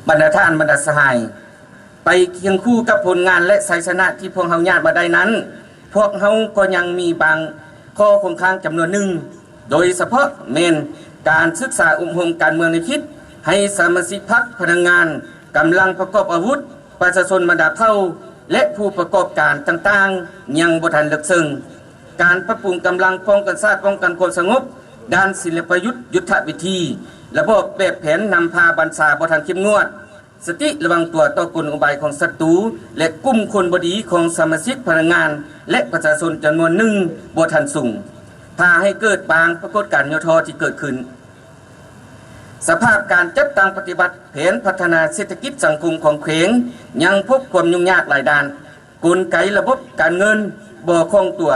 ບັນດາທ່ານ, ບັນດາສະຫາຍ, ໄປຄຽງຄູ່ກັບຜົນງານ ແລະ ໄຊຊະນະທີ່ພວກເຮົາຍາດມາໄດ້ນັ້ນ, ພວກເຮົາກໍຍັງມີບາງຂໍ້ຄົງຄ້າງຈຳນວນໜຶ່ງ, ໂດຍສະເພາະແມ່ນການສຶກສາອົບຮົມການເມືອງແນວຄິດໃຫ້ສະມາຊິກພັກ, ພະນັກງານ, ກຳລັງປະກອບອາວຸດ, ປະຊາຊົນບັນດາເຜົ່າ ແລະ ຜູ້ປະກອບການຕ່າງໆ ຍັງບໍ່ທັນເລິກເຊິ່ງ. ການປັບປຸງກຳລັງປ້ອງກັນຊາດ, ປ້ອງກັນຄວາມສະຫງົບ, ດ້ານສິລະປະຍຸດ, ຍຸດທະວິທີ, ລະບອບ, ແບບແຜນນຳພາບັນຊາບໍ່ທັນເຂັ້ມງວດ, ສະຕິລະວັງຕົວຕໍ່ກົນອຸບາຍຂອງສັດຕູ ແລະ ກຸ່ມຄົນບໍ່ດີຂອງສະມາຊິກ, ພະນັກງານ ແລະ ປະຊາຊົນຈຳນວນໜຶ່ງບໍ່ທັນສູງ, ພາໃຫ້ເກີດບາງປາກົດການຫຍໍ້ທໍ້ທີ່ເກີດຂຶ້ນ. ສະພາບການຈັດຕັ້ງປະຕິບັດແຜນພັດທະນາເສດຖະກິດສັງຄົມຂອງແຂວງຍັງພົບຄວາມຫຍຸ້ງຍາກຫຼາຍດ້ານ, ກົນໄກລະບົບການເງິນບໍ່ຄ່ອງຕົວ,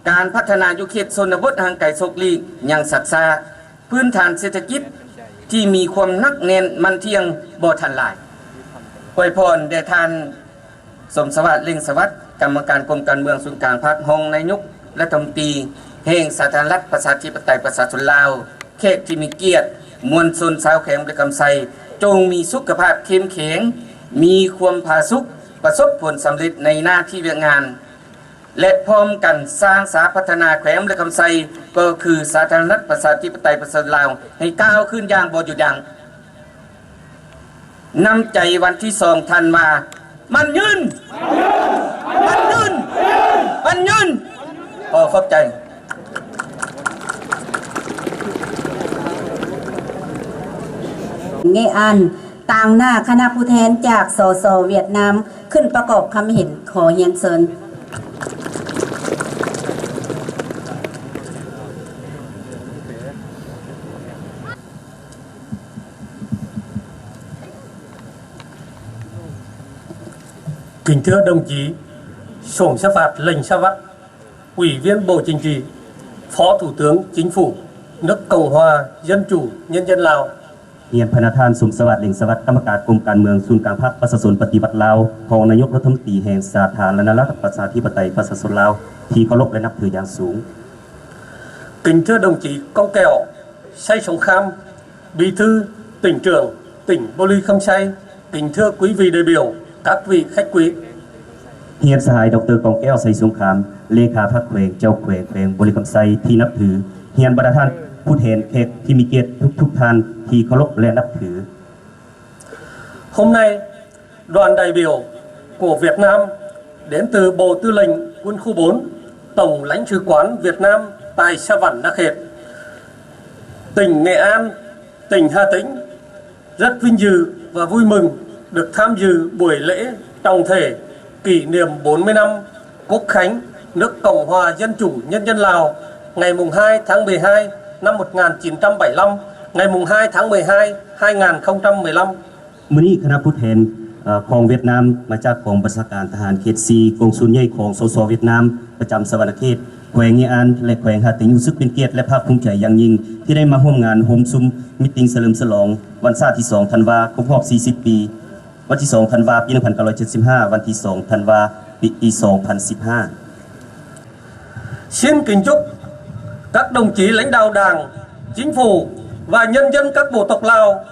ການພັດທະນາຢູ່ເຂດຊົນນະບົດຫ່າງໄກໂສກຫຼີກຍັງຊັກຊ້າ, ພື້ນຖານເສດຖະກິດທີ່ມີຄວາມໜັກແໜ້ນໝັ້ນທ່ຽງບໍ່ທັນຫຼາຍ. ອວຍພອນແດ່ທ່ານ ສົມສະຫວາດ ເລັ່ງສະຫວັດ, ກຳມະການກົມການເມືອງສູນກາງພັກ, ຮອງນາຍົກລັດຖະມົນຕີແຫ່ງສາທາລະນະລັດ ປະຊາທິປະໄຕ ປະຊາຊົນລາວ, ແຂກທີ່ມີກຽດ, ມວນຊົນຊາວແຂວງບໍລິຄຳໄຊ, ຈົ່ງມີສຸຂະພາບເຂັ້ມແຂງ, ມີຄວາມຜາສຸກ, ປະສົບຜົນສຳເລັດໃນໜ້າທີ່ວຽກງານ ແລະ ພ້ອມກັນສ້າງສາພັດທະນາແຂວງບໍລິຄຳໄຊ, ກໍຄືສາທາລະນະລັດ ປະຊາທິປະໄຕ ປະຊາຊົນລາວ ໃຫ້ກ້າວຂຶ້ນຢ່າງບໍ່ຢຸດຢັ້ງ. ນ້ຳໃຈວັນທີສອງທັນວາ ໝັ້ນຍືນ! ໝັ້ນຍືນ! ໝັ້ນຍືນ! ຂໍຂອບໃຈ. Nghệ An, ຕາງໜ້າຄະນະຜູ້ແທນຈາກ ສສ ຫວຽດນາມ ຂຶ້ນປະກອບຄຳເຫັນ. ຂໍຮຽນເຊີນ. Kính thưa đồng chí Sổm Sa Phạt Lêng Sa Vắt, Ủy viên Bộ Chính trị, Phó Thủ tướng Chính phủ nước Cộng hòa Dân chủ Nhân dân Lào. ຮຽນພະນະທ່ານ ສົມສະຫວາດ ເລັ່ງສະຫວັດ, ກຳມະການກົມການເມືອງສູນກາງພັກປະຊາຊົນປະຕິວັດລາວ, ຮອງນາຍົກລັດຖະມົນຕີແຫ່ງສາທາລະນະລັດປະຊາທິປະໄຕປະຊາຊົນລາວ ທີ່ເຄົາລົບ ແລະ ນັບຖືຢ່າງສູງ. Kính thưa đồng chí Kong Keo Say Sông Kham, Bí thư tỉnh trưởng tỉnh Bô Ly Khăm Say, kính thưa quý vị đại biểu, các vị khách quý. ຮຽນສະຫາຍ ດຣ ກອງແກ້ວ ໄຊສົງຄາມ, ເລຂາພັກແຂວງ, ເຈົ້າແຂວງແຂວງບໍລິຄຳໄຊທີ່ນັບຖື, ຮຽນບັນດາທ່ານຜູ້ແທນແຂກທີ່ມີກຽດທຸກໆທ່ານທີ່ເຄົາລົບ ແລະ ນັບຖື. Hôm nay, đoàn đại biểu của Việt Nam đến từ Bộ Tư lệnh Quân khu bốn, Tổng lãnh sự quán Việt Nam tại Sa Văn, Đắk Lắk, tỉnh Nghệ An, tỉnh Hà Tĩnh, rất vinh dự và vui mừng được tham dự buổi lễ trọng thể kỷ niệm bốn mươi năm Quốc khánh nước Cộng hòa Dân chủ Nhân dân Lào, ngày mùng hai tháng mười hai năm một ngàn chín trăm bảy mươi lăm, ngày mùng hai tháng mười hai hai ngàn không trăm mười lăm. ມື້ນີ້ຄະນະຜູ້ແທນ ເອີ ຂອງຫວຽດນາມ ມາຈາກກອງບັນຊາການທະຫານເຂດສີ່ ກອງສູນໃຫຍ່ຂອງ ສສ ຫວຽດນາມ ປະຈຳສະຫວັນນະເຂດ, ແຂວງເງອານ ແລະ ແຂວງຮ່າຕີງ ຮູ້ສຶກເປັນກຽດ ແລະ ພາກພູມໃຈຢ່າງຍິ່ງ ທີ່ໄດ້ມາຮ່ວມງານໂຮມຊຸມມີດຕິງສະເຫຼີມສະຫຼອງວັນຊາດທີສອງທັນວາ ຄົບຮອບສີ່ສິບປີ, ວັນທີສອງທັນວາ ປີໜຶ່ງພັນເກົ້າຮ້ອຍເຈັດສິບຫ້າ, ວັນທີສອງທັນວາ ປີ ປີສອງພັນສິບຫ້າ. Xin kính chúc các đồng chí lãnh đạo Đảng, Chính phủ và nhân dân các bộ tộc Lào,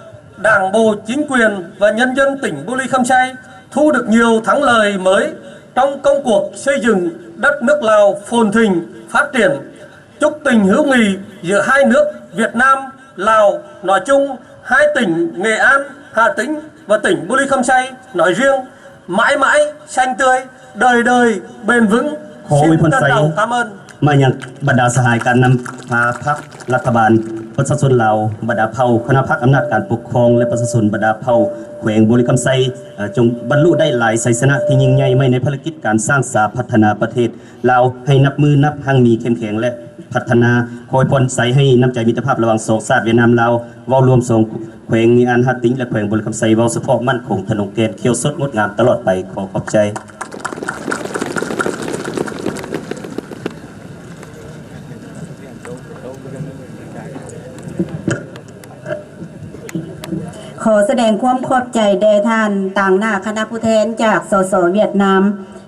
Đảng bộ, chính quyền và nhân dân tỉnh Bô Ly Khăm Say thu được nhiều thắng lợi mới trong công cuộc xây dựng đất nước Lào phồn thịnh, phát triển. Chúc tình hữu nghị giữa hai nước Việt Nam, Lào nói chung, hai tỉnh Nghệ An, Hà Tĩnh và tỉnh Bô Ly Khăm Say nói riêng mãi mãi xanh tươi, đời đời bền vứng. ຂໍອວຍພອນໄຊ Xin trân trọng cảm ơn. ມາຍັງບັນດາສະຫາຍການນຳພາພັກ, ລັດຖະບານ, ປະຊາຊົນລາວ, ບັນດາເຜົ່າ, ຄະນະພັກອຳນາດການປົກຄອງ ແລະ ປະຊາຊົນບັນດາເຜົ່າແຂວງບໍລິຄຳໄຊ ເອີ ຈົ່ງບັນລຸໄດ້ຫຼາຍໄຊຊະນະທີ່ຍິ່ງໃຫຍ່ໃໝ່ໃນພາລະກິດການສ້າງສາພັດທະນາປະເທດລາວໃຫ້ນັບມື້ນັບຮັ່ງມີເຂັ້ມແຂງ ແລະ ພັດທະນາ. ຂໍອວຍພອນໄຊໃຫ້ນ້ຳໃຈມິດຕະພາບລະຫວ່າງສອງຊາດຫວຽດນາມລາວ ເວົ້າລວມສອງແຂວງເງອານ, ຮ່າຕີງ ແລະ ແຂວງບໍລິຄຳໄຊ ເວົ້າສະເພາະໝັ້ນຄົງທະນົງແກ່ນ, ຂຽວສົດງົດງາມຕະຫຼອດໄປ. ຂໍຂອບໃຈ. ຂໍສະແດງຄວາມຂອບໃຈແດ່ທ່ານ ຕາງໜ້າຄະນະຜູ້ແທນຈາກ ສສ ຫວຽດນາມ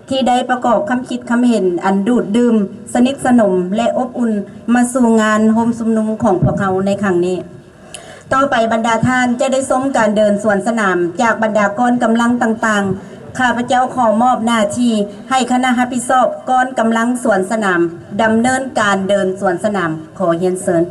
ທີ່ໄດ້ປະກອບຄຳຄິດຄຳເຫັນອັນດູດດື່ມ, ສະໜິດສະໜົມ ແລະ ອົບອຸ່ນ ມາສູ່ງານໂຮມຊຸມນຸມຂອງພວກເຮົາໃນຄັ້ງນີ້. ຕໍ່ໄປບັນດາທ່ານຈະໄດ້ຊົມການເດີນສວນສະໜາມຈາກບັນດາກ້ອນກຳລັງຕ່າງໆ. ຂ້າພະເຈົ້າຂໍມອບໜ້າທີ່ໃຫ້ຄະນະຮັບຜິດຊອບກ້ອນກຳລັງສວນສະໜາມ ດຳເນີນການເດີນສວນສະໜາມ. ຂໍຮຽນເຊີນ.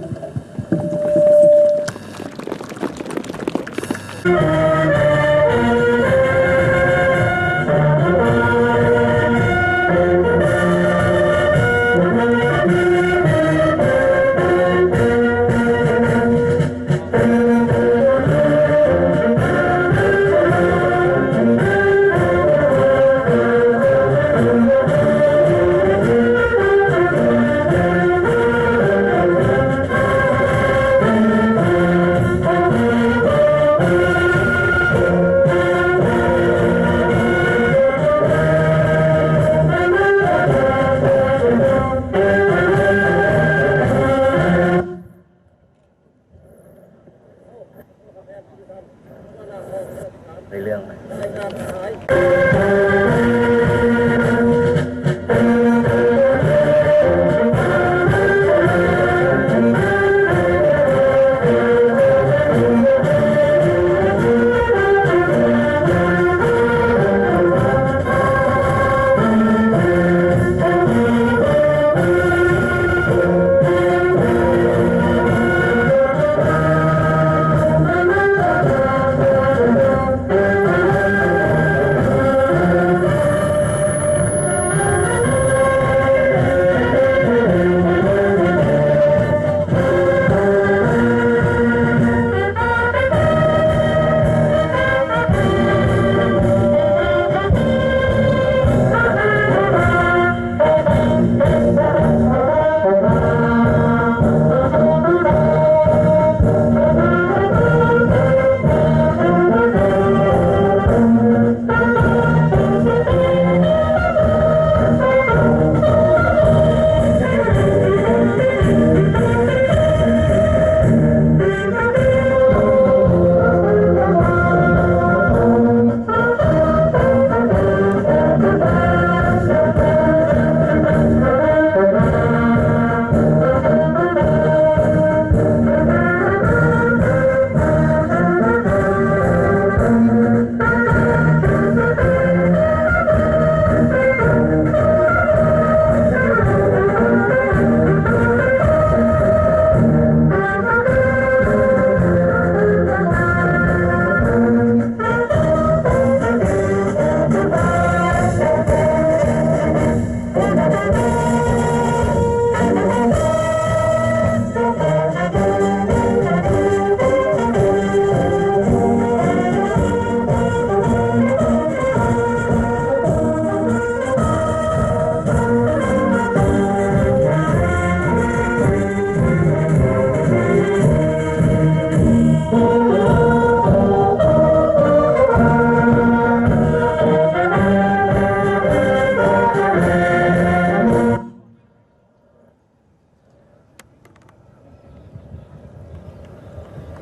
ในเรื่องไหม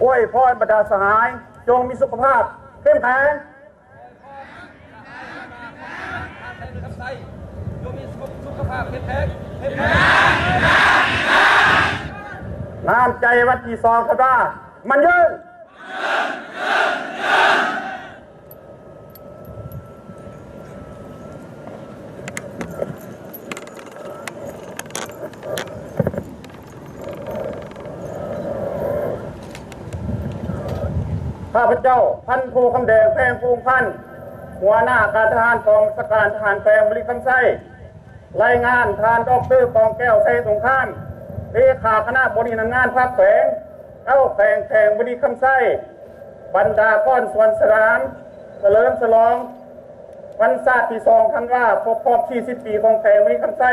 ອວຍພອນບັນດາສະຫາຍ ຈົ່ງມີສຸຂະພາບເຂັ້ມແຂງ. ນ້ຳໃຈວັນທີສອງທັນວາ ໝັ້ນຍືນ. ຂ້າພະເຈົ້າ ພັນໂທ ຄຳແດງ ແພງພູມພັນ ຫົວໜ້າການທະຫານກອງບັນຊາການທະຫານແຂວງບໍລິຄຳໄຊ ລາຍງານທ່ານ ດອກເຕີ ກອງແກ້ວ ໄຊສົງຄາມ ເລຂາຄະນະບໍລິຫານງານພັກແຂວງ ເກົ້າແຂວງແຂວງບໍລິຄຳໄຊ, ບັນດາກ້ອນສວນສະໜາມສະເຫຼີມສະຫຼອງວັນຊາດທີສອງທັນວາ ຄົບຮອບສີ່ສິບປີຂອງແຂວງບໍລິຄຳໄຊ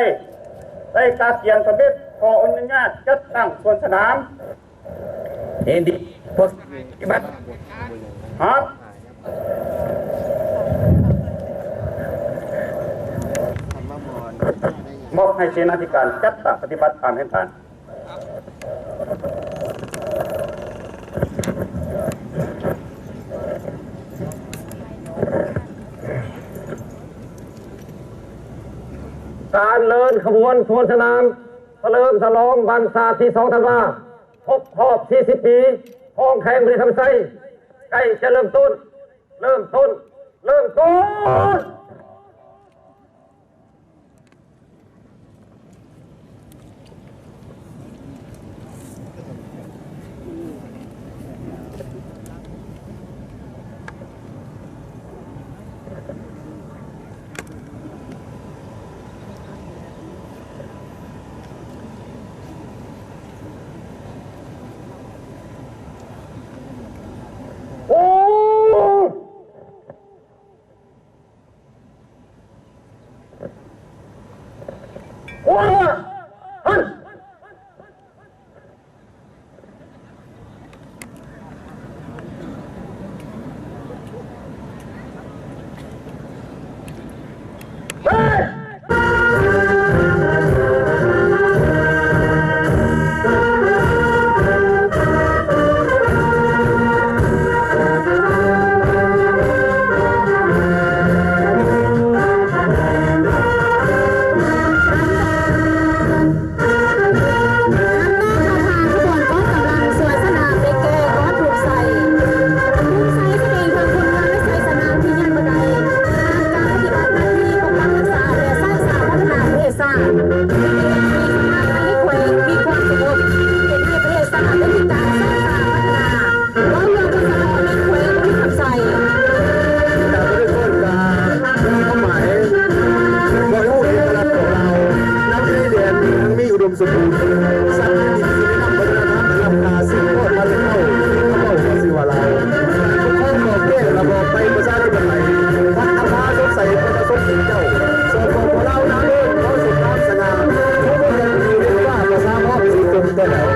ໄດ້ກະກຽມສຳເລັດຂໍ້ອະນຸຍາດຈັດຕັ້ງສວນສະໜາມ. ເຫັນດີ ພວກປະຕິບັດ ຮັບ ມອບໃຫ້ເສນາທິການຈັດຕັ້ງປະຕິບັດຕາມແຜນການ. ການເດີນຂະບວນສວນສະໜາມສະເຫຼີມສະຫຼອງວັນຊາດທີສອງທັນວາ ຄົບຮອບສີ່ສິບປີຂ ຂອງແຂວງບໍລິຄຳໄຊ ໃກ້ຈະເລີ່ມຕົ້ນ, ເລີ່ມຕົ້ນ, ເລີ່ມຕົ້ນ. ໂອ້ ນຳໜ້າພາຜ່ານຂະບວນກອງກຳລັງສວນສະໜາມໄປແກ່ກອງທຸງໄຊ. ທຸງໄຊສະແດງເຖິງຜົນງານ ແລະ ໄຊຊະນະທີ່ຍັງບໍ່ໄດ້ຜ່ານການປະຕິບັດໜ້າທີ່ປົກປັກຮັກສາ ແລະ ສ້າງສາພັດທະນາປະເທດຊາດ. ເປັນເຫດໃຫ້ແຂວງມີຄວາມສະຫງົບ, ເປັນເຫດໃຫ້ປະເທດຊາດໄດ້ມີການສ້າງສາພັດທະນາ. ເວົ້າເລື່ອງປະຊາກອນໃນແຂວງບໍລິຄຳໄຊ. ການບໍລິການກະມີຄວາມໝາຍບອກໃຫ້ຮູ້ເອກະລັກຂອງລາວ, ນຳຊາຍແດນທີ່ທັງມີອຸດົມສົມບູນ, ສັດຊະນິດທີ່ມີນຳວັດທະນະທຳອັນລ້ຳຄ່າສືບທອດມາແຕ່ເກົ່າ, ເຂົາເວົ້າວ່າຊື່ວ່າລາວ. ການປົກຄອງບອກແຈ້ງລະບອບໄປປະຊາທິປະໄຕ, ພັດນຳພາສົດໃສປະຊາຊົນເປັນເຈົ້າ, ສປປ ລາວນາເລີດ ຂໍສົມນາມສະຫງ່າ, ທຸກຄົນຢູ່ເຮັດວ່າປະຊາພ້ອມສີຕົນແຕ່ແລ້ວ.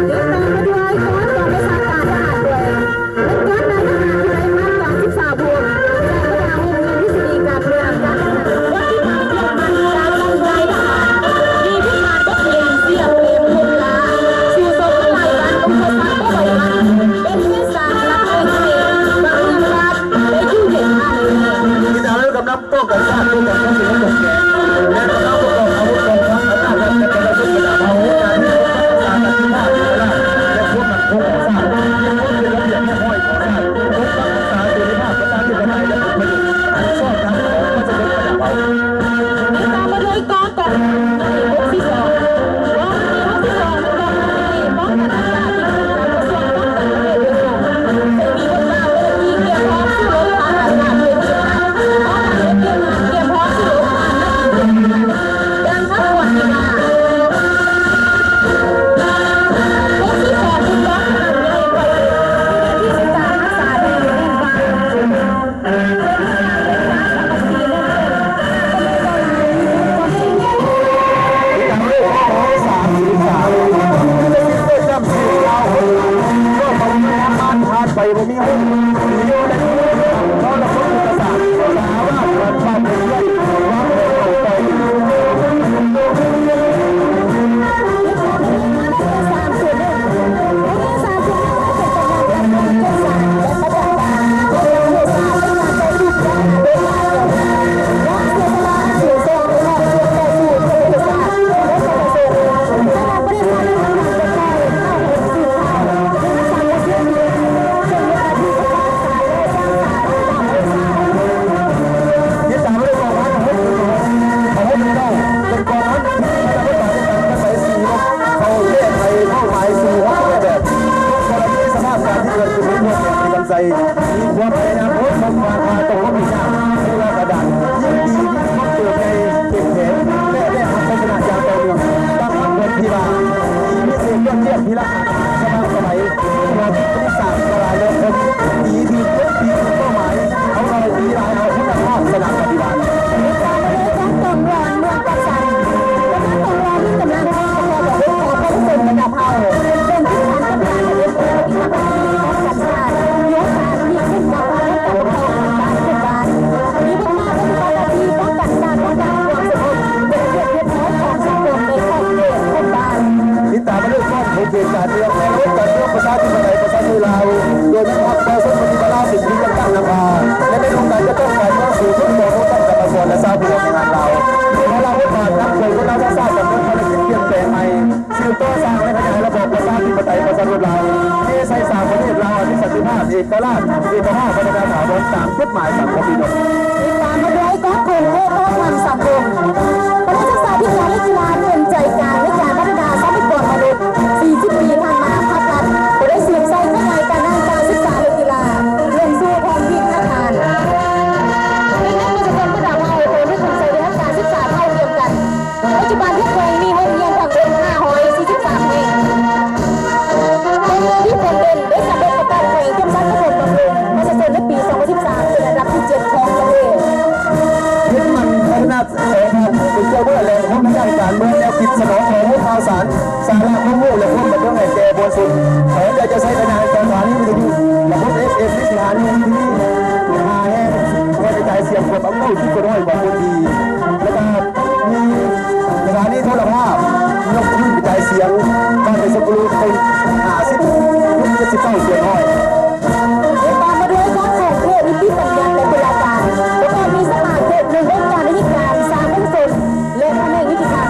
ຕິດຕາມມາດ້ວຍກອງກອງບັນຊາການທະຫານໂດຍ ເປັນກອງນາຍທະຫານທີ່ໄດ້ຜ່ານການສຶກສາບົດ ຈາກບັນດາໂຮງຮຽນທິດສະດີການເມືອງ, ການທະຫານ, ວັດທະນະທຳ, ການລຳໄຍທະຫານ, ມີພື້ນຖານບົດຮຽນ, ສຽງເລັບ, ພົມລາ, ສູ້ຊົນມາຫຼາຍວັນ, ອຸປະສັກບໍ່ໄຫວວັນ, ເປັນເວສານລັກໄດ້ໄດ້, ບັກເມືອງບາດ ໄດ້ຢູ່ເຢັນມາເລີຍ. ທີ່ຈະເອົາກຳລັງປ້ອງກັນຊາດ, ປ້ອງກັນຄວາມສະຫງົບຂອງແຂວງ ແລະ ກຳລັງປະກອບອາວຸດກອງທັບອຳນາດລັດ ແລະ ປະຊາຊົນກະດາເຮົາ ການມີຄວາມປາຖະໜາພັດທະນາ ແລະ ຄວາມໝັ້ນຄົງຂອງຊາດ, ມີຄວາມເປັນລະບຽບຮຽບຮ້ອຍຂອງຊາດ, ປົກປັກຮັກສາເສລີພາບ ປະຊາທິປະໄຕ ແລະ ຜົນປະໂຫຍດອັນຊອບທຳຂອງປະຊາຊົນກະດາເຮົາ. ຕິດຕາມມາດ້ວຍກອງ ກອງບັນຊາການບົກທີສອງ ກອງບັນຊາການບົກທີສອງ ກອງບັນຊາການກະຊວງປ້ອງກັນປະເທດໂດຍກົງ ເຊິ່ງມີບົດບາດເປັນທີ່ກຽມພ້ອມສູ້ຮົບຜ່ານອາກາດເປັນທີ່ໜ້າ ພ້ອມກັນເຮັດວຽກງານກຽມພ້ອມສູ້ຮົບຜ່ານອາກາດເປັນທີ່ໜ້າ ດັ່ງຂະບວນທີ່ວ່າ ຫົກສິບສອງ ເປັນກອງກຳລັງໃຫຍ່ ທີ່ຈະການຮັກສາດີແຫ່ງບ້ານ ຕິດຕາມເລື່ອງຂອງການອະນຸລັກ ເອົາເຈົ້າເປັນກອງທັນທີ່ໃຊ້ອາວຸດປານໃນການປາໄສສູ້ຮົບ ເຂົ້າແກ້ໄຂເປົ້າໝາຍສູ່ຮັບແບບ ກໍລະນີສະພາບການທີ່ເກີດຂຶ້ນໃນເມືອງແຂວງບໍລິຄຳໄຊ ມີຄວາມພະຍາຍາມອົດທົນ ຝ່າຜ່າຕົກລົງໄດ້ຍາກ ເວລາກະດານ ຍິ່ງດີຍິ່ງຄວາມໂຕໃຫຍ່ເຂັ້ມແຂງ ແລະ ໄດ້ຮັບໄຊຊະນະຢ່າງຕໍ່ເນື່ອງ ຕ້ອນຮັບເພິ່ນທີ່ວ່າ ມີເສດຍອດຢ້ຽມ ມີລະດັບສະໝັກສະໄໝ ເປັນປະຫວັດສາດ ກະລາໂລກ ດີດີ ເປັນປີເປົ້າໝາຍ ເຮົາເວົ້າດີຫຼາຍ ເອົາຄຸນນະພາບ ສະໜາມປະຕິບັດ. ຕິດຕາມມາດ້ວຍກອງກອງຫຼອນເມືອງປາກຊັນ. ກອງກອງຫຼອນມີກຳລັງກອງປະກອບດ້ວຍກອງປະຊາຊົນລະດັບເຜົ່າ ເຊິ່ງຂຶ້ນຂັ້ນກຳກັບເຮັດວຽກທີ່ທຳງານຂອງກັນຊາດ ມີໂອກາດທີ່ຂຶ້ນກັບເຂົ້າກັບເຂົ້າກັບບ້ານຂຶ້ນບ້ານ ມີບົດບາດປະຕິບັດໜ້າທີ່ປ້ອງກັນຊາດ ປ້ອງກັນຄວາມສະຫງົບ ເປັນລະບຽບຮຽບຮ້ອຍຂອງສັງຄົມໃນຂອບເຂດຄົນບ້ານ. ຕິດຕາມມາດ້ວຍກອງຂອງເຂດການ ເອກະລາດ ເອກະພາບ ພັດທະນາຖາວອນຕາມກົດໝາຍສັງຄົມນິຍົມ. ຕິດຕາມມາດ້ວຍກອງທຶນເພື່ອໂຕທຳສັງຄົມ. ຄະນະສຶກສາທິການ ແລະ ກິລາເປັນໃຈກາງໃນການພັດທະນາຊັບພະຍາກອນມະນຸດ ສີ່ສິບປີຜ່ານມາ ພາກລັດກໍໄດ້ສວມໃສ່ຂະຫຍາຍການດ້ານການສຶກສາ ແລະ ກິລາ ລົງສູ່ທ້ອງຖິ່ນອາຄານ. ໃນນາມປະຊາຊົນພວກເຮົາ ໂຕນຶກເຖິງໃສ່ໄດ້ຮັບການສຶກສາເທົ່າທຽມກັນ. ປັດຈຸບັນທຸກແຂວງມີໂຮງຮຽນທັງໝົດຫ້າຮ້ອຍສີ່ສິບສາມແຫ່ງ. ເປັນເມືອງທີ່ໂດດເດັ່ນ ໄດ້ສຳເລັດປະກາດແຂວງເຂັ້ມງວດປະຖົມບຳລຸງປະຊາຊົນໃນປີສອງພັນສິບສາມ ເປັນອັນດັບທີເຈັດຂອງປະເທດ. ຍຶດໝັ້ນພັດທະນາສະຖາບັນ ເປັນເຈົ້າເມືອງແລະ ໂຮງຮຽນການເມືອງ ແນວຄິດສະໜອງຂໍ້ມູນຂ່າວສານ ສາລະຄວາມຮູ້ ແລະ ຄວາມບັນເທີງໃຫ້ແກ່ປະຊາຊົນ. ແຜນການຈະໃຊ້ຂະຫຍາຍສະຖານີວິທະຍຸ ລະບົບ ເອັຟເອັມ ສະຖານີວິທະຍຸ ຫ້າແຫ່ງ ແຜ່ກະຈາຍສຽງກວ່າເກົ້າສິບເປີເຊັນຂອງພື້ນທີ່ ແລ້ວກະ ມີສະຖານີໂທລະພາບ ຍົກຄື້ນກະຈາຍສຽງ ບ້ານໄຊສົມບູນ ເປັນຫ້າສິບຈຸດເຈັດສິບເກົ້າສ່ວນຮ້ອຍ. ຕິດຕາມມາດ້ວຍການຂອງເຂດນິຕິບັນຍັດ ແລະ ຕຸລາການ ປະກອບມີສະມາຄົມ ອົງການນິຕິການ ສາມັນຊົນ ແລະ ພະແນກຍຸຕິທຳ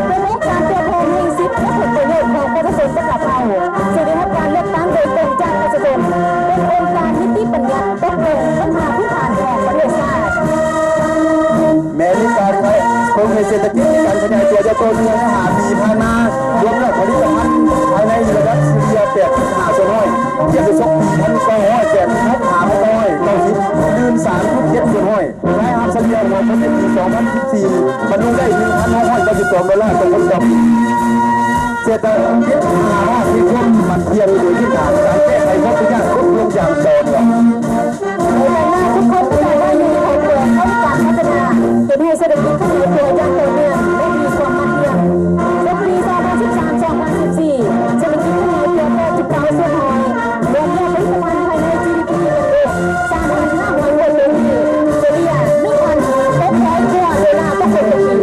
ເປັນອົງການຕົວແທນແຫ່ງສິດ ແລະ ຜົນປະໂຫຍດຂອງປະຊາຊົນປະກັບເອົາ ຊຶ່ງໄດ້ຮັບການເລືອກຕັ້ງໂດຍຕົງຈາກປະຊາຊົນ ເປັນອົງການນິຕິບັນຍັດ ຕົກລົງບັນຫາພື້ນຖານຂອງປະເທດຊາດ. ແມ່ນມີການຂະຫຍາຍໂຄງເຂດເສດຖະກິດ ມີການຂະຫຍາຍຕົວຢ່າງຕໍ່ເນື່ອງໃນຫ້າປີຜ່ານມາ, ລວມຍອດຜະລິດຕະພັນພາຍໃນລະດັບສະເລ່ຍແປດຈຸດຫ້າສ່ວນຮ້ອຍ ທຽບໃສ່ສົກປີພັນເກົ້າຮ້ອຍແປດສິບຫົກ ຫາພັນເກົ້າຮ້ອຍເກົ້າສິບ ຕື່ມສາມຈຸດເຈັດສ່ວນຮ້ອຍ. ລາຍຮັບສະເລ່ຍຂອງປະເທດປີສອງພັນສິບສີ່ ບັນລຸງໄດ້ໜຶ່ງພັນຫົກຮ້ອຍເກົ້າສິບສອງໂດລາຕໍ່ຄົນຕໍ່ປີ. ເສດຖະກິດຫ້າດ້ານມີຄວາມໝັ້ນທ່ຽງໂດຍພື້ນຖານ, ການແກ້ໄຂຄວາມທຸກຍາກລົດລົງຢ່າງຕໍ່ເນື່ອງ. ໃນແຕ່ລະຄົນປະຈຳໄວ້ຢູ່ໃນຂອບເຂດຂອງການພັດທະນາ ເຮັດໃຫ້ເສດຖະກິດຂະຫຍາຍຕົວຢ່າງຕໍ່ເນື່ອງ ແລະ ມີຄວາມໝັ້ນທ່ຽງ. ໃນປີສອງພັນສິບສາມ ສອງພັນສິບສີ່ ເສດຖະກິດຂະຫຍາຍຕົວແປດຈຸດເກົ້າສ່ວນຮ້ອຍ, ລວມຍອດຜະລິດຕະພັນພາຍໃນ ຈີດີພີ ຂອງໂລກ ສາມພັນຫ້າຮ້ອຍກວ່າລ້ານກີບ, ສະເລ່ຍໜຶ່ງພັນຫົກຮ້ອຍກວ່າໂດລາຕໍ່ຄົນຕໍ່ປີ.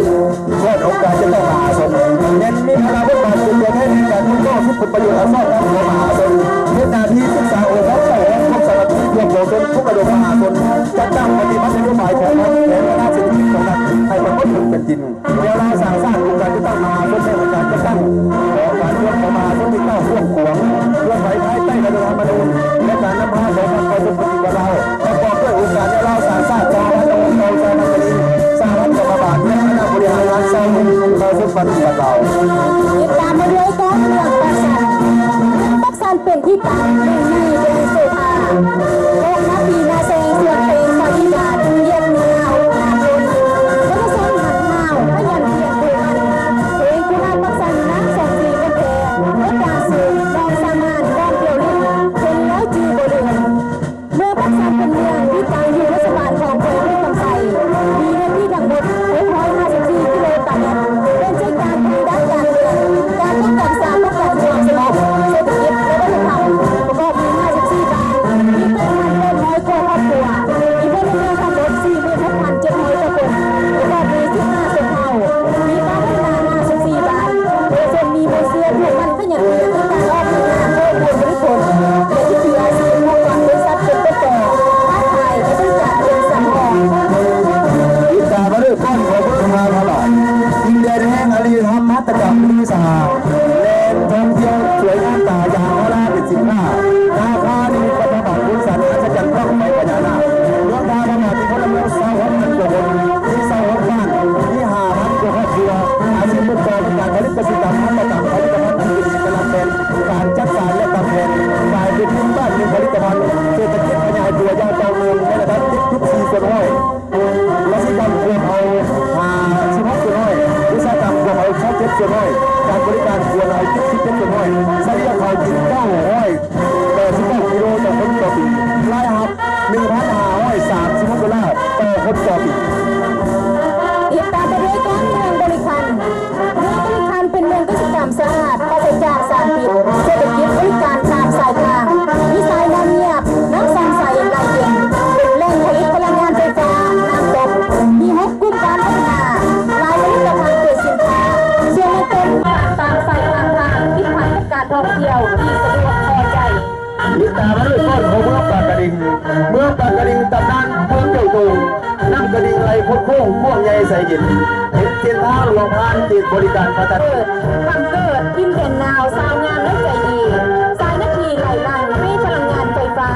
ຮອດໂອກາດຈັດຕັ້ງມະຫາຊົນ ແມ່ນມີພາລະບົດບາດເປັນຕົວແທນໃນການປົກປ້ອງສິດຜົນປະໂຫຍດອັນຊອບທຳຂອງມະຫາຊົນ, ເຮັດໜ້າທີ່ສຶກສາອົບຮົມ ເຂົ້າຮ່ວມຄວາມສາມັກຄີ ຮ່ວມເຂົ້າຊົມທຸກລະດົບມະຫາຊົນ, ຈັດຕັ້ງປະຕິບັດນະໂຍບາຍຂອງລັດ ແຜນພັດທະນາເສດຖະກິດຂອງລັດ ໃຫ້ປາກົດຂຶ້ນເປັນຈິງ. ແນວລາວສ້າງຊາດ ອົງການຈັດຕັ້ງມະຫາຊົນ ແລະ ອົງການຈັດຕັ້ງຂອງການເມືອງຂອງມະຫາຊົນທີ່ກ້າວຂວາງ ເຄື່ອນໄຫວພາຍໃຕ້ລັດຖະທຳມະນູນ ແລະ ການນຳພາຂອງພັກປະຊາຊົນປະຕິວັດລາວ ປະກອບດ້ວຍອົງການແນວລາວສ້າງຊາດ, ສະຫະພັນກຳມະກອນ ສະຫະພັນກະລິງ, ສະຫະພັນກຳມະບານ ແລະ ຄະນະບໍລິຫານງານຊາວໜຸ່ມປະຊາຊົນປະຕິວັດລາວ. ຕິດຕາມມາດ້ວຍການເມືອງປາກຊັນ. ເມືອງປາກຊັນເປັນທີ່ຕັ້ງແຫ່ງໃຫຍ່ແດນໂສພາ, ໂຄກນາປີນາແຊງ ສວນເປັງ ສາລີບານ ຫຽບໜາວ ນາບົນ ປະຊາຊົນຫັກຫ້າວ ຂະຫຍັນຂຽນ ເພງ ຄູນາງປາກຊັນ ນາງສອງສີ ເງິນແພງ ເອີກາງສູງ ນ້ອງສາມານ ນ້ອງດຽວລິນ ເຫັນແລ້ວຈື່ບໍ່ລືມ. ເມືອງປາກຊັນເປັນເມືອງທີ່ຕັ້ງຢູ່ເທດສະບານຂອງແຂວງອຸດົມໄຊ, ມີເນື້ອທີ່ທັງໝົດຫົກຮ້ອຍຫ້າສິບສີ່ກິໂລຕາແມັດ, ເປັນໃຈກາງທາງດ້ານການເມືອງ, ການປ້ອງກັນຊາດ, ປ້ອງກັນຄວາມສະຫງົບ, ເສດຖະກິດ ແລະ ວັດທະນະທຳ, ປະກອບມີຫ້າສິບສີ່ບ້ານ, ມີເກີນພັນແປດຮ້ອຍກວ່າຄອບຄົວ, ມີພົນລະເມືອງທັງໝົດສີ່ໝື່ນຫົກພັນເຈັດຮ້ອຍກວ່າຄົນ, ປະກອບມີສິບຫ້າຊົນເຜົ່າ, ມີບ້ານພັດທະນາຫ້າສິບສີ່ບ້ານ, ປະຊາຊົນມີມູນເຊື້ອຜູກໝັ້ນ ຂະຫຍັນຂຽນໃນການອອກແຮງງານເພື່ອຜົນຜະລິດຜົນ ແລະ ວິຖີອາຊີບຜູ້ກອງບໍລິສັດເປັນຕົ້ນຕໍ ຄ້າຂາຍ ແລະ ບໍລິການເປັນສຳຮອງ. ຕິດຕາມມາດ້ວຍກ້ອນຂອງບຸນພາພະບາດ, ດິນແດນແຫ່ງອາລີທຳຫັດຖະກຳລືສາ, ແຫຼ່ງທ່ອງທ່ຽວສວຍງາມຕາ ຢາງພາລາເປັນສິນຄ້າ, ນາຄານິມິດວັດພະບາດ, ບຸນສັນອັດສະຈັນບັ້ງໄຟພະຍານາກ. ເມືອງທ່າພະບາດມີພົນລະເມືອງຊາວຫົກພັນກວ່າຄົນ, ມີຊາວຫົກບ້ານ, ມີຫ້າພັນກວ່າຄອບຄົວ. ອາຊີບຕົ້ນຕໍມີການຜະລິດກະສິກຳ, ຫັດຖະກຳ, ຜະລິດຕະພັນອັນເປັນເອກະລັກແມ່ນການຈັກສານ ແລະ ຕຳແຜ່ນ, ການເປັນໜຶ່ງບ້ານໜຶ່ງຜະລິດຕະພັນ, ເສດຖະກິດຂະຫຍາຍຕົວຢ່າງຕໍ່ເນື່ອງໃນລະດັບເຈັດຈຸດສີ່ສ່ວນຮ້ອຍ, ກະສິກຳກວມເອົາຫ້າສິບຫົກສ່ວນຮ້ອຍ, ອຸດສາຫະກຳກວມເອົາຊາວເຈັດສ່ວນຮ້ອຍ, ການບໍລິການກວມເອົາເຈັດສິບເຈັດສ່ວນຮ້ອຍ, ສະເລ່ຍເຂົ້າກິນເກົ້າຮ້ອຍ ແປດສິບເກົ້າກິໂລຕໍ່ຄົນຕໍ່ປີ, ລາຍຮັບໜຶ່ງພັນຫ້າຮ້ອຍສາມສິບຫົກໂດລາຕໍ່ຄົນຕໍ່ປີ. ຕິດຕາມໄປດ້ວຍການເມືອງບໍລິຄັນ. ເມືອງບໍລິຄັນເປັນເມືອງກະສິກຳສະອາດ, ປາສະຈາກສານພິດ, ເສດຖະກິດບໍລິການຕາມສາຍທາງ, ມີຊາຍໜ້ອຍງຽບ, ນ້ຳໃສໄຫຼເຢັນ, ເປັນແຫຼ່ງຜະລິດພະລັງງານໄຟຟ້າ, ນ້ຳຕົກ, ມີຫົກກຸ່ມການພັດທະນາ, ຫຼາຍຜະລິດຕະພັນເປັນສິນຄ້າ, ສ່ວນໃນຕົ້ນຕາມສາຍທາງທາງ ຕິດພັນກັບການທ່ອງທ່ຽວທີ່ສະດວກພໍໃຈ. ຕິດຕາມມາດ້ວຍກ້ອນຂອງເມືອງປາກກະດິງ. ເມືອງປາກກະດິງ ຕຳນານເມືອງເຈົ້າໂຕ່ງ, ນ້ຳກະດິງໄຫຼຄົດໂຄ້ງ ກວ້າງໃຫຍ່ໃສເຢັນ, ເປັນເສັ້ນທາງຫຼວງຜ່ານເຂດບໍລິການພະທາດ. ເກີດ ບ້ານເກີດ ຖິ່ນແດນໜາວ, ຊາວງາມນ້ຳໃຈດີ, ຊາຍນາຄີໄຫຼຫຼັ່ງ ມີພະລັງງານໄຟຟ້າ.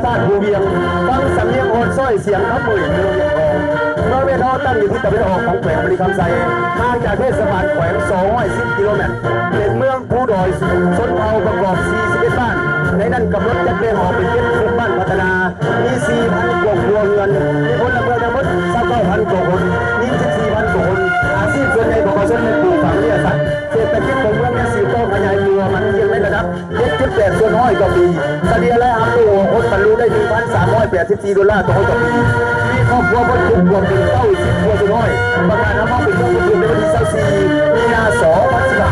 ທາດພູວຽງ ຟັງສຳນຽງອ່ອນຊ້ອຍສຽງຄຳເໝີຍຢູ່ເມືອງວຽງທອງ. ເມືອງວຽງທອງຕັ້ງຢູ່ທິດຕາເວັນອອກຂອງແຂວງບໍລິຄຳໄຊ, ຫ່າງຈາກເທດສະບານແຂວງສອງຮ້ອຍສິບກິໂລແມັດ, ເປັນເມືອງພູດອຍຊົນເຜົ່າປະກອບສີ່ສິບເອັດບ້ານ, ໃນນັ້ນກຳນົດຈັດແບ່ງອອກເປັນເຈັດໂຄງການພັດທະນາ ມີສີ່ພັນກວ່າຄົວເຮືອນ, ມີພົນລະເມືອງທັງໝົດຊາວເກົ້າພັນກວ່າຄົນ, ຍິງສິບສີ່ພັນກວ່າຄົນ. ອາຊີບສ່ວນໃຫຍ່ຂອງປະຊາຊົນແມ່ນປູກຝັງເລີຍສັດ. ເສດຖະກິດຂອງເມືອງຍັງສືບຕໍ່ຂະຫຍາຍຕົວໝັ້ນທ່ຽງໃນລະດັບ ເຈັດຈຸດແປດສ່ວນຮ້ອຍຕໍ່ປີ. ສະເລ່ຍລາຍຮັບຕໍ່ຫົວຄົນບັນລຸໄດ້ໜຶ່ງພັນສາມຮ້ອຍແປດສິບສີ່ໂດລາຕໍ່ຄົນຕໍ່ປີ. ມີຄອບຄົວພົ້ນທຸກກວ່າເປັນເກົ້າສິບກວ່າສ່ວນຮ້ອຍ. ປະກາດຮັບຮອງເປັນເມືອງພົ້ນທຸກໃນວັນທີຊາວສີ່ ມີນາ ສອງພັນສິບຫ້າ.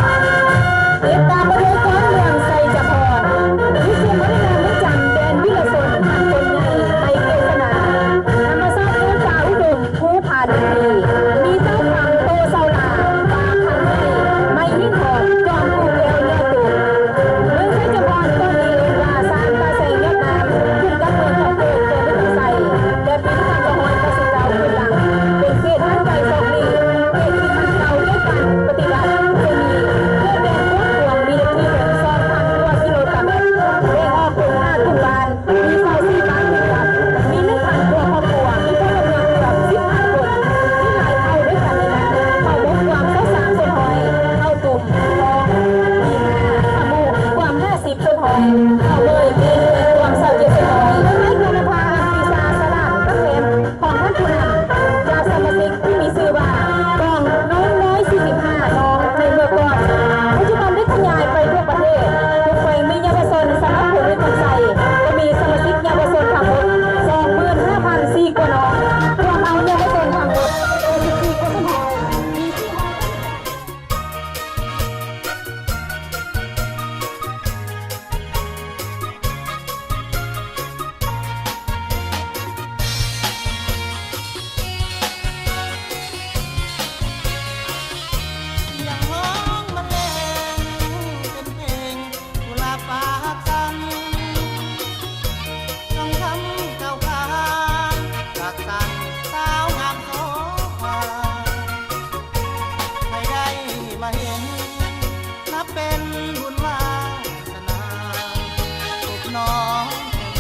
ຕິດຕາມໄປດ້ວຍການເມືອງໄຊຈະພອນ ວິເຊດ ມະນີນາມ ເມືອງຈັນ ແດນວິລະຊົນ ຫາດຕົ້ນໃຫຍ່ ໄປເກດສະໜາ ທຳມະຊາດເມືອງປ່າອຸດົມ ພູຜາດິນດີ ມີເຕົ້າຂັງໂຕເສົາຫຼາ ປາຂັນໃຫຍ່ ໄມ້ຫີນຫອມ ຈອມພູແກ້ວຍອດຕຸນ. ເມືອງໄຊຈະພອນ ກ່ອນອື່ນວ່າຊານປ່າແສງຍອດງາມ ຂຶ້ນກັບເມືອງຄຳເກີດ ແຂວງບໍລິຄຳໄຊ ແຕ່ປີໜຶ່ງພັນເກົ້າຮ້ອຍເກົ້າສິບເກົ້າ ຂຶ້ນຫຼັງ ເປັນເຂດຫ່າງໄກສອກຫຼີກ ເຂດທີ່ມັນເກົ່າດ້ວຍການປະຕິວັດເຄມີ ເຂດແດນກວ້າງຂວາງ ມີເນື້ອທີ່ເຖິງສອງພັນກວ່າກິໂລຕາແມັດ ແບ່ງອອກເປັນຫ້າກຸ່ມບ້ານ ມີຊາວສີ່ບ້ານເປັນຫຼັກ ມີໜຶ່ງພັນກວ່າຄອບຄົວ ມີພົນລະເມືອງເກືອບສິບພັນຄົນ ມີຫຼາຍເຜົ່າດ້ວຍກັນໃນນັ້ນ ເຜົ່າມົ້ງກວມຊາວສາມສ່ວນຮ້ອຍ ເຜົ່າຕຸ່ມ ທອງ ມີນາ ຂະມຸກວມຫ້າສິບສ່ວນຮ້ອຍ ເຜົ່າເໝີຍ ເປັນກວມຊາວເຈັດສ່ວນຮ້ອຍ ໃນການນຳພາອັນປີຊາສະຫຼາດກັບແຄມ ຂອງທ່ານຜູ້ນຳ ຈາກສະມາຊິກທີ່ມີຊື່ວ່າ ກອງນ້ອງນ້ອຍສີ່ສິບຫ້ານ້ອງໃນເມື່ອກ່ອນ ປັດຈຸບັນໄດ້ຂະຫຍາຍໄປທົ່ວປະເທດ ທຸກແຂວງມີເຍົາວະຊົນສຳລັບຄົນເປັນຄົນໃຊ້ ກໍມີສະມາຊິກເຍົາວະຊົນທັງໝົດສອງໝື່ນຫ້າພັນສີ່ກວ່ານ້ອງ ຮວມເອົາເຍົາວະຊົນທັງໝົດເຈັດສິບສີ່ກວ່າສ່ວນຮ້ອຍ ມີທີ່ຮອດ ສຽງຮ້ອງບັນເລງເປັນເພງ ກຸຫຼາບປາກສັນ ທອງຄຳເກົ້າຂ້າງ ປາກສັນສາວງາມໂສພາ ໃຜໄດ້ມາເຫັນ ນັບເປັນບຸນວາສະໜາ ພົບນ້ອງ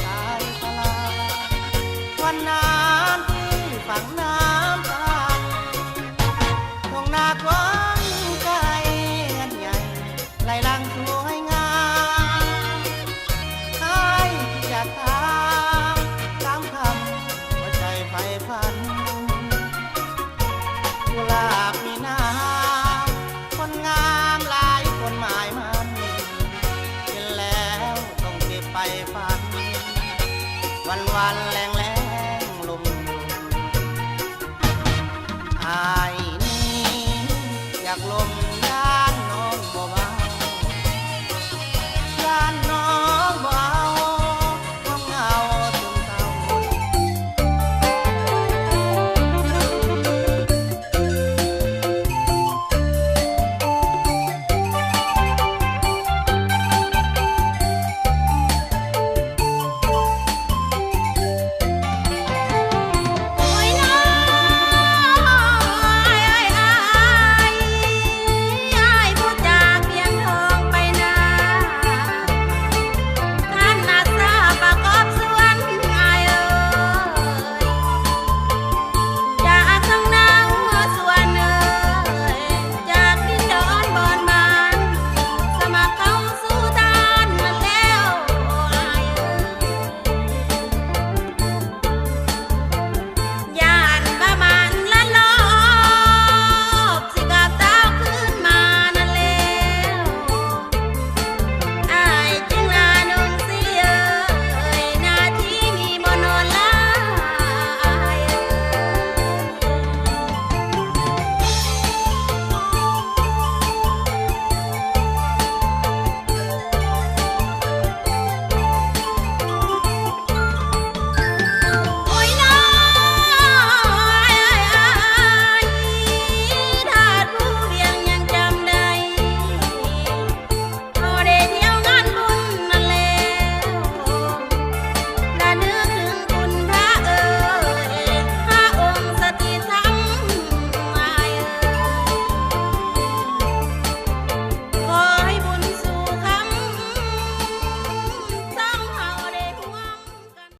ສາຍຕະຫຼາດ ວັນນານທີ່ຝັງນ້ຳຕາ ທົ່ງນາກວ້າງໄກ ເຮືອນໃຫຍ່ໄຫຼຫຼັງສວຍງາມ ອ້າຍຄິດຢາກຖາມສາມຄຳ ຫົວໃຈໃຝ່ຝັນ ກຸຫຼາບມີນາມ ຄົນງາມຫຼາຍຄົນໝາຍໝັ້ນ ເຫັນແລ້ວຕ້ອງເກັບໄປຝັນ ວັນໆແລ່ນ